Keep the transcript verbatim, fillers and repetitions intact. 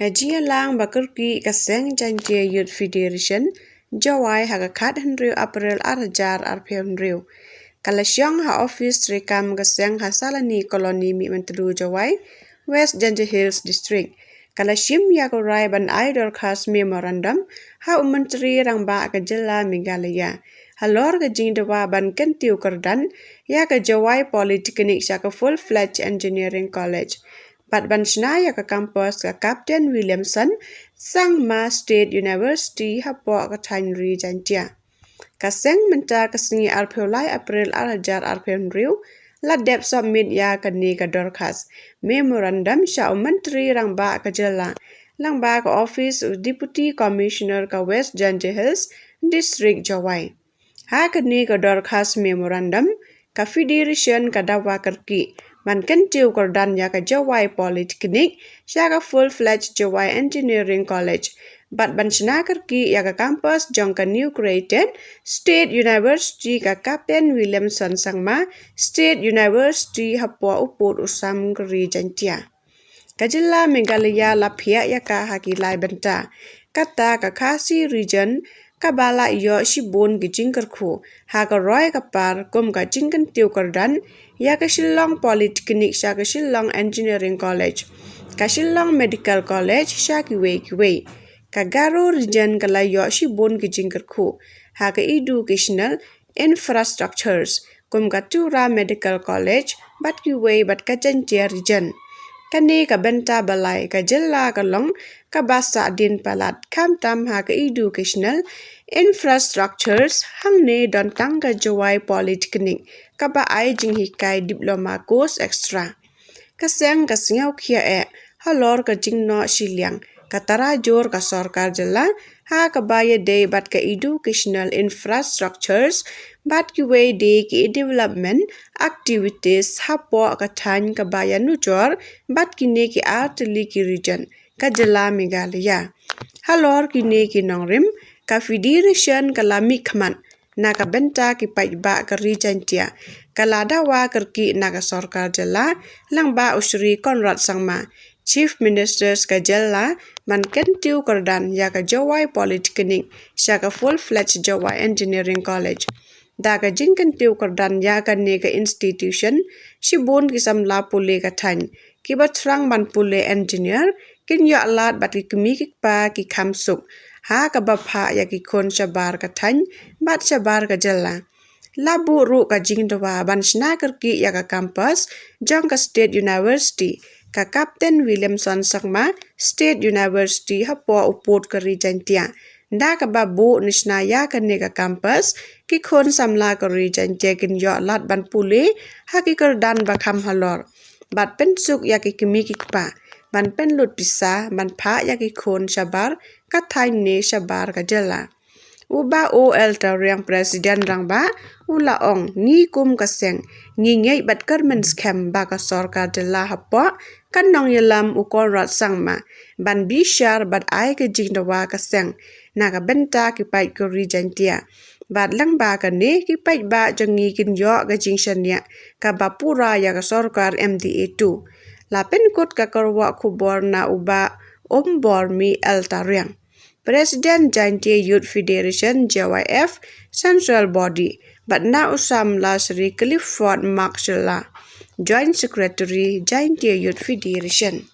Ka jingïalang ba kyrkieh ka seng Jaintia Youth Federation Jowai ha ka khathynriew April arhajar arphew hynriew ka la shong ha office treikam ka seng ha Salani Colony, Mihmyntdu, Jowai, West Jaintia Hills District. Ka la shim ïa ka rai ban ai dorkhas memorandum ha u Myntri Rangbah ka jylla Meghalaya halor ka jingdawa ban kyntiew kyrdan ïa ka Jowai Polytechnic sha ka full-fledged engineering college bad ban shna ïa ka campus ka Captain Williamson Sangma State University hapoh ka thaiñ ri Jaintia. Ka seng mynta ka sngi arphew lai April arhajar arphew hynriew la dep submit ïa kane ka dorkhas memorandum sha u Myntri Rangbah ka jylla lyngba ka office u Deputy Commissioner ka West Jaintia Hills District, Jowai. Ha kane ka dorkhas memorandum, ka Federation ka dawa kyrkieh ban kyntiew kyrdan ïa ka Jowai Polytechnic sha ka full-fledged Jowai Engineering College bad ban shna kyrkieh ïa ka campus jong ka new created State University ka Captain Williamson Sangma State University hapoh u pud u sam ka ri Jaintia. Ka jylla Meghalaya la phiah ïa ka ha ki lai bynta. Kata ka Khasi Region kaba la ïoh shibun ki jingkyrkhu ha ka roi ka par kum ka jingkyntiew kyrdan ïa ka Shillong Polytechnic sha ka Shillong Engineering College, ka Shillong Medical College sha kiwei kiwei. Ka Garo Region ka la ïoh shibun ki jingkyrkhu ha ka educational infrastructures kum ka Tura Medical College bad kiwei bad ka Jaintia Region. Kane ka bynta ba lai ka jylla ka long kaba sahdien palat khamtam ha ka educational infrastructures. Hangne don tang ka Jowai Polytechnic kaba ai jinghikai diploma course extra. Ka seng ka sngewkhia eh halor ka jingnoh shiliang ka tarajur ka sorkar jylla ha kaba ïadei bad ka educational infrastructures bad kiwei de ki development activities hapoh ka thaiñ kaba ïanujor bad kine ki artylli ki region ka jylla Meghalaya. Halor kine ki nongrim, ka Federation ka la mihkhmat na ka bynta ki paidbah ka ri Jaintia. Ka la dawa kyrkieh na ka sorkar jylla lyngba u Shri Conrad Sangma, Chief Minister ka jylla, ban kyntiew kyrdan ïa ka Jowai Polytechnic sha ka full-fledged Jowai Engineering College. Da ka jingkyntiew kyrdan ïa kane ka institution, shibun ki samla pule ka thaiñ kiba thrang ban pule engineer kin ïoh lad bad ki kmie ki kpa ki kham suk ha kaba phah ïa ki khun shabar ka thaiñ bad shabar ka jylla. La buh ruh ka jingdawa ban shna kyrkieh ïa ka campus jong ka State University, ka Captain Williamson Sangma State University hapoh u pud ka ri Jaintia. Da kaba buh ne shna ïa kane ka campus, ki khun samla ka ri Jaintia kin ïoh lad ban pule ha ki kyrdan ba kham halor bad pynsuk ïa ki kmie ki kpa ban pynlut pisa ban phah ïa ki khun shabar ka thaiñ ne shabar ka jylla. U Bah O L Tariang, President Rangbah, u la ong, ngi kum ka seng ngi ngeit bad kyrmen skhem ba ka sorkar jylla hapoh ka nongïalam u Conrad Sangma ban bishar bad ai ka jingdawa ka seng na ka bynta ki paid ka ri Jaintia. Bad lyngba kane ki paidbah jong ngi kin ïoh ka jingshaniah kaba pura ïa ka sorkar M D A two. La pynkut ka kyrwoh khubor na u Bah Umbormi L Tariang, President Jaintia Youth Federation, J Y F, Central Body, bad na u samla Shri Clifford Mark Shylla, Joint Secretary, Jaintia Youth Federation.